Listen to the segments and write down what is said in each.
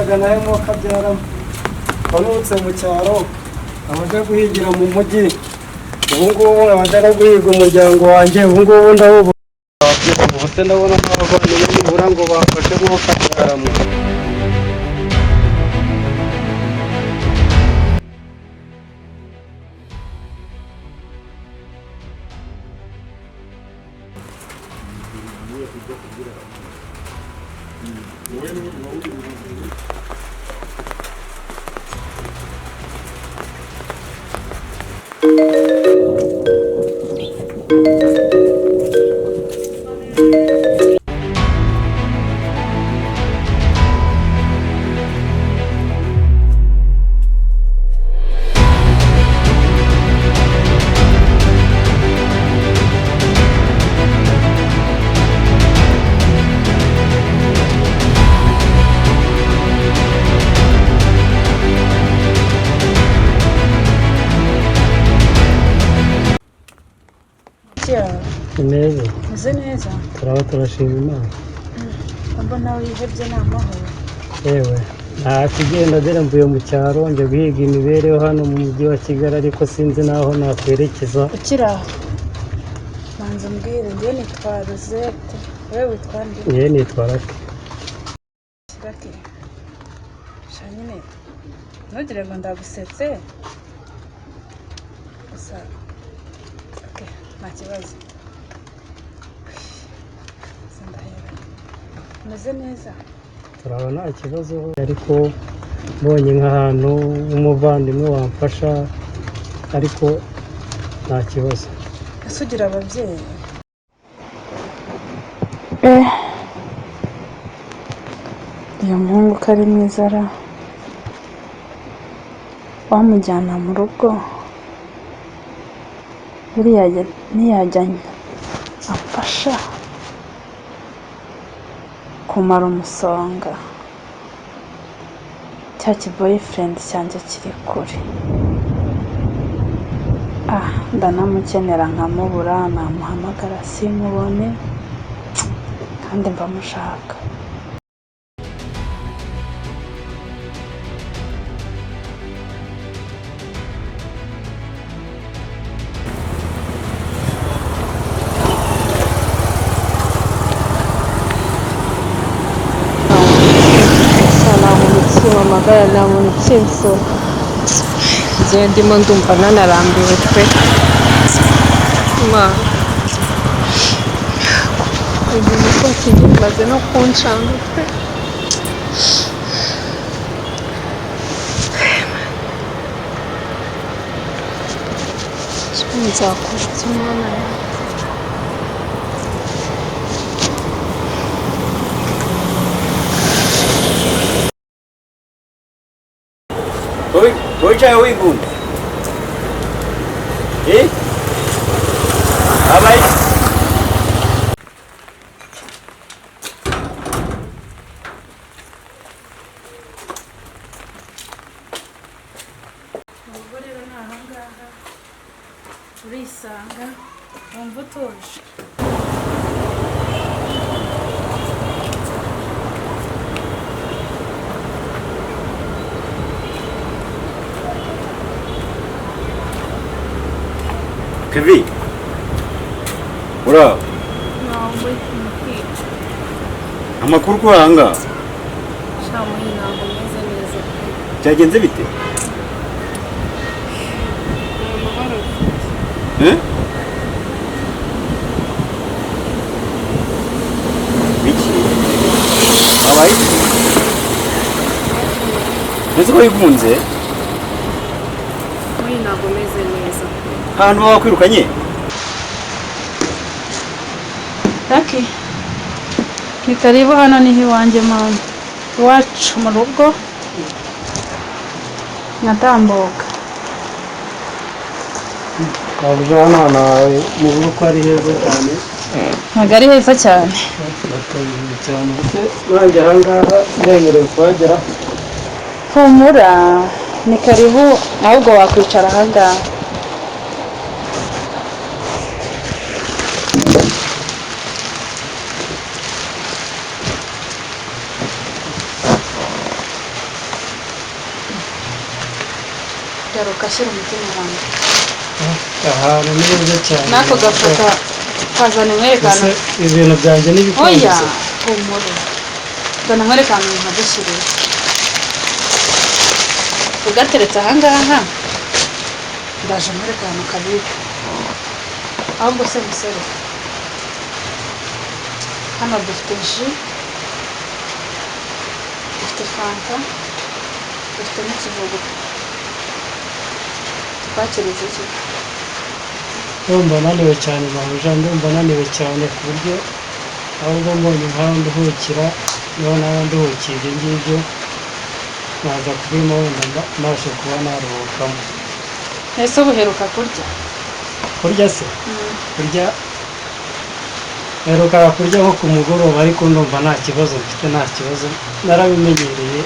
Narabeshyaga nawe mwuka abyaramo. Wanutse mu cyaro, abajya guhigira mu mujyi. Ubu ngubu nkaba no guhiga umuryango wanjye, ubu ngubu ndawubu. Ubu se ndabona n'abavandimwe nibura ngo bamfashe mwuka abyaramo. Ni meza. Meze neza. Turaba turashima Imana. Mbona wihebye, ni amahoro? Yewe, nta kigenda, dore mvuye mu cyaro njya guhiga imibereho hano mu mujyi wa Kigali, ariko sinzi n'aho nakwerekeza. Ukiri aho, banza umbwire, njye nitwa Rosette, wowe witwa nde? Njyewe nitwa Lucky. Lucky, sha nyine ntugire ngo ndagusetse gusa. Okay, nta kibazo. Gusa ndahera, umeze neza? Turaba nta kibazo, ariko mbonye nk'ahantu nk'umuvandimwe wamfasha, ariko nta kibazo. Ese ugira ababyeyi? Uyu muhungu ko ari mwiza ra, wamujyana mu rugo buriya ntiyajya amfasha kumara umusonga, cya kiboyfriend cyanjye kiri kure. Ah, ndanamukenera nkamubura, namuhamagara simubone kandi mba mushaka. Gusa nta muntu ukimpamagara, nta muntu ukinsura. Njyewe ndimo ndumva nanarambiwe pe. Imana, ibintu rwose bimaze no kuncanga pe. Nzakora iki, Mana yanjye? Wicaye wigunze, eh? Abaye. Urugo rero ni ahangaha, urisanga wumva utuje. Kevi, uraho? Amakuru ko ahangaha? Shamuhi, ntabwo meze neza pe. Byagenze bite? Ni amahoro. Eh? Biki? Habaye iki? Mbese ko wigunze? Muhi, ntabwo meze neza pe. Ahantu baba bakwirukanye? Lucky, ni karibu, hano niho iwanjye mama, iwacu mu rugo, nkatambuka. Twavuze hano hantu hawe mu rugo ko ari heza cyane. Ntabwo ari heza cyane? Batuje cyane, ndetse nanjye aha ngaha ndemerewe kuhagera? Humura, ni karibu, ahubwo wakwicara ahangaha. Garuka, shyira umutima hamwe. Ahantu ni heza cyane. N'ako gafuka kazana Ese umwerekano. Ibintu byanjye Oya, n'ibikombe? humura, zana umwerekano nkadushyiriye ugateretse ahangaha. Ndaje umwerekano kabika. Ahubwo se musore, hano dufite jus, dufite fanta, dufite n'ikivuguto. Tukwakiriza iki? Ndumva naniwe cyane, mabuja. Ndumva naniwe cyane ku buryo ahubwo mbonye nkaho nduhukira, niho naba nduhukiye. Ibyo ngibyo naza kubimo, wenda mbashe kuba naruhukamo. Ese ubuheruka kurya? Kurya se? Kurya, mperuka kurya nko ku mugoroba, ariko ndumva nta kibazo mfite, nta kibazo, narabimenyereye.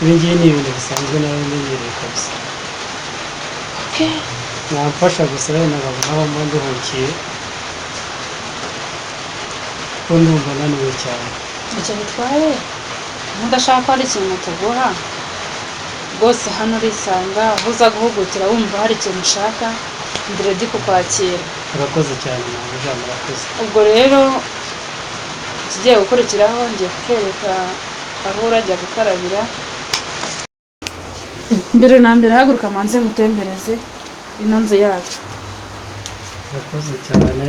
Ibi ngibi ni ibintu bisanzwe, narabimenyereye kabisa. Mwamfasha gusa wenda nkabona aho mba nduhukiye, kuko ndumva naniwe cyane. Ntacyo bitwaye, ntudashaka ko hari ikintu tuguha rwose. Hano urisanga, aho uza guhugukira wumva hari ikintu ushaka, ndi ready kukwakira. Murakoze cyane, mabuja, murakoze. Ubwo rero ikigiye gukurikiraho, ngiye kukwereka aho urajya gukarabira. Mbere na mbere haguruka manze ngutembereze ino nzu yacu. Murakoze cyane.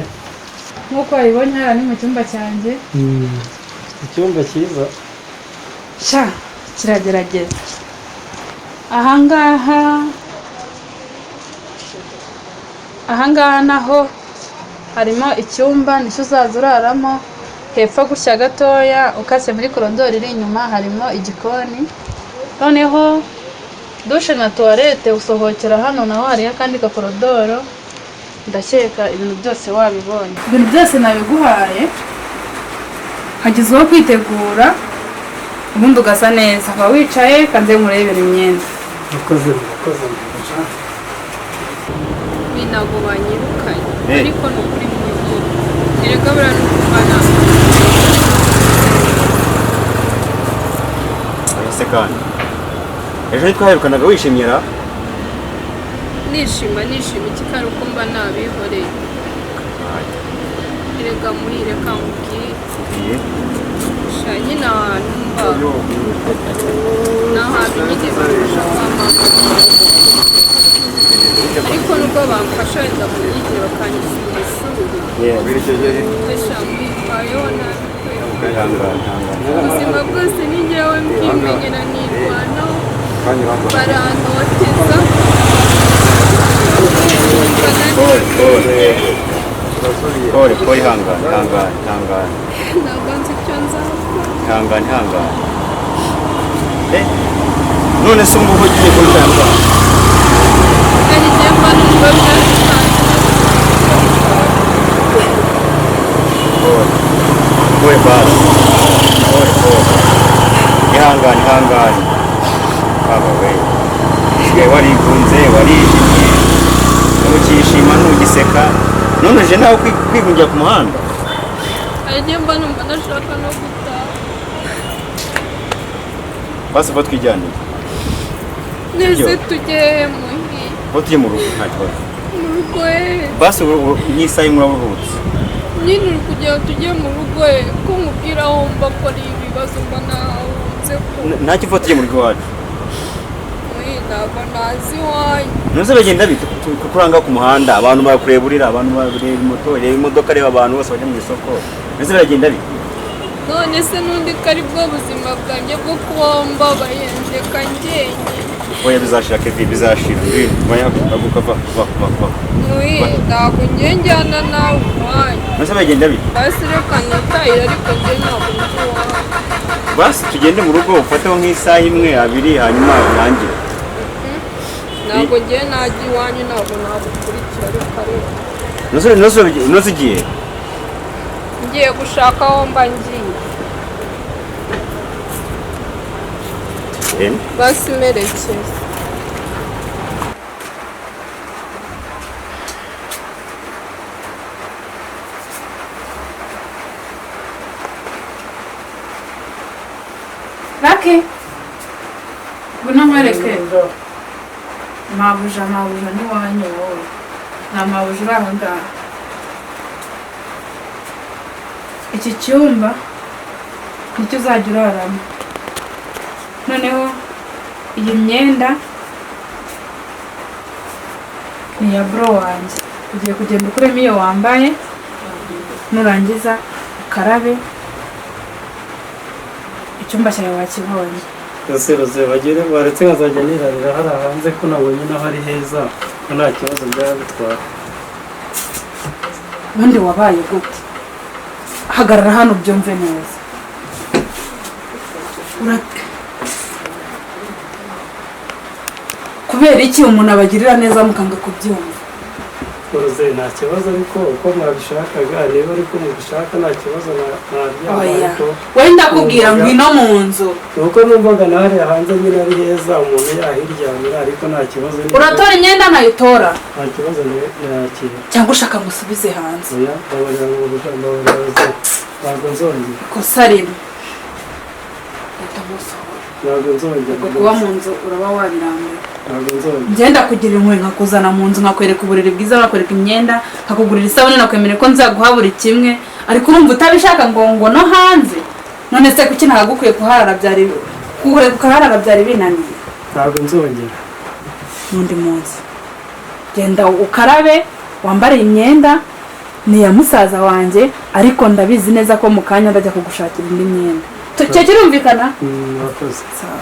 Nk'uko wabibonye, hariya ni mu cyumba cyanjye. Icyumba cyiza. Sha, kiragerageza. Ahangaha naho harimo icyumba, nicyo uzaza uraramo. Hepfo gutya gatoya, ukase muri korodori iri inyuma, harimo igikoni, noneho douche na toilette. Usohokera hano, naho hariyo akandi gakorodoro. Ndakeka ibintu byose wabibonye, ibintu byose nabiguhaye. Hagezweho kwitegura, ubundi ugasa neza, ukaba wicaye. Kanze nkurebera imyenda. Murakoze, murakoze, mabuja. Ntabwo banyirukanye. Eh. Ariko ni ukuri muhire, erega buriya ni ukuvana. Ese kandi ejo ntitwaherukanaga wishimye ra? Nishima, nishima iki kari uko mba nabihoreye? Erega muhire, nkubwire. Iye. Sha nyine, ahantu mba ni ahantu nyine bamfasha kwa mama, ariko nubwo bamfasha wenda mu myigire bakanyishyura ishuri, sha mbayeho nabi pe. Ihangane, ihangane. Ubuzima bwose ni njyewe mbyimenyera, nirwanaho, barantoteza. Pole, pole, pole, pole, ihangane, ihangane, ihangane. Ntabwo nzi icyo nzakora. Ihangane, ihangane. Eh, none se ubu ngubu ugiye kubitanga? Hari igihe mba numva byatanze. Pole, pole, basi, pole, pole, ihangane, ihangane. Baba we, usigaye warigunze, warijimye, ntukishima, ntugiseka, none uje nawe kwigungira ku muhanda. Hari igihe mba numva ndashaka no gutaha. Basi va twijyanire. Nese tujye muhi? Va tujye mu rugo, nta kibazo. Mu rugo he? Basi ubu nk'isaha imwe urabuhutse. Nyine uri kugira ngo tujye mu rugo he, ko nkubwira aho mba ko ari ibibazo mba nahunze ko? Ntacyo, uva tujye mu rugo iwacu. Muhi, ntabwo nazi iwanyu. Ntuze, bagenda bite kuranga ku muhanda? Abantu barakureba urira, abantu bareba moto, reba imodoka, reba abantu bose bajya mu isoko. Ntuze, biragenda bite? None se n'undi ko ari bwo buzima bwanjye bwo kubaho mbabaye, ndeka njyenyine? Oya, bizashira Kevin, bizashira. Ngwino, vaya, haguruka, va, va, va, va. Muhi, ntabwo ngiye njyana nawe iwanyu. Ntuze, bagenda bite? Basi reka nitahire, ariko njye ntabwo nzi iwanyu. Basi tugende mu rugo, ufateho nk'isaha imwe, abiri, hanyuma birangire. Ntabwo ngiye najya iwanyu, ntabwo nagukurikira, reka reka. Ntuze, ntuze, ntuze, ugiye? Ngiye gushaka aho mba ngiye. Eh? Basi merekeza. Lucky, ngwino nkwereke. Mabuja, mabuja n'iwanyu wowe, nta mabuja uri aha ngaha. Iki cyumba nicyo uzajya uraramo. Noneho iyi myenda ni iya bro wanjye, ugiye kugenda ukuremo iyo wambaye, nurangiza ukarabe. Icyumba cyawe wakibonye. Rose, Rose, bagere baretse nkazajya nirarira hariya hanze, ko nabonye naho ari heza, ko nta kibazo byaba bitwara. Ubundi wabaye gute? Hagarara hano ubyumve neza. Kubera iki umuntu abagirira neza mukanga kubyumva? Rose, nta kibazo, ariko uko mwabishakaga, niba ariko mubishaka, nta kibazo, naryama. Oya. Ariko Wenda kubwira ngwino mu nzu. Ni uko numvaga na hariya hanze nyine ari heza, umuntu yahiryamira, ariko nta kibazo Uratora imyenda nayitora? Nta kibazo, nakira. Cyangwa ushaka ngo usubize hanze? Oya, mbabarira ngo mbabarira Rose, ntabwo nzongera. Ikosa rimwe ndamusohora. Ntabwo nzongera. Ubwo kuba mu nzu uraba wabirambiwe. Ntabwo nzongera. Ngenda kugira impuhwe nkakuzana mu nzu, nkakwereka uburiri bwiza, nkakwereka imyenda, nkakugurira isabune, nakwemerera ko nzaguha buri kimwe, ariko urumva utabishaka ngo no hanze. None se kuki ntagukwiye kuharara? Byari kuharara byari binaniye? Ntabwo nzongera. N'undi munsi genda ukarabe, wambare imyenda, ni iya musaza wanjye, ariko ndabizi neza ko mu kanya ndajya kugushakira indi myenda. Icyo kirumvikana? Murakoze. Sawa.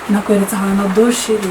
Nakweretse ahantu dushe iri.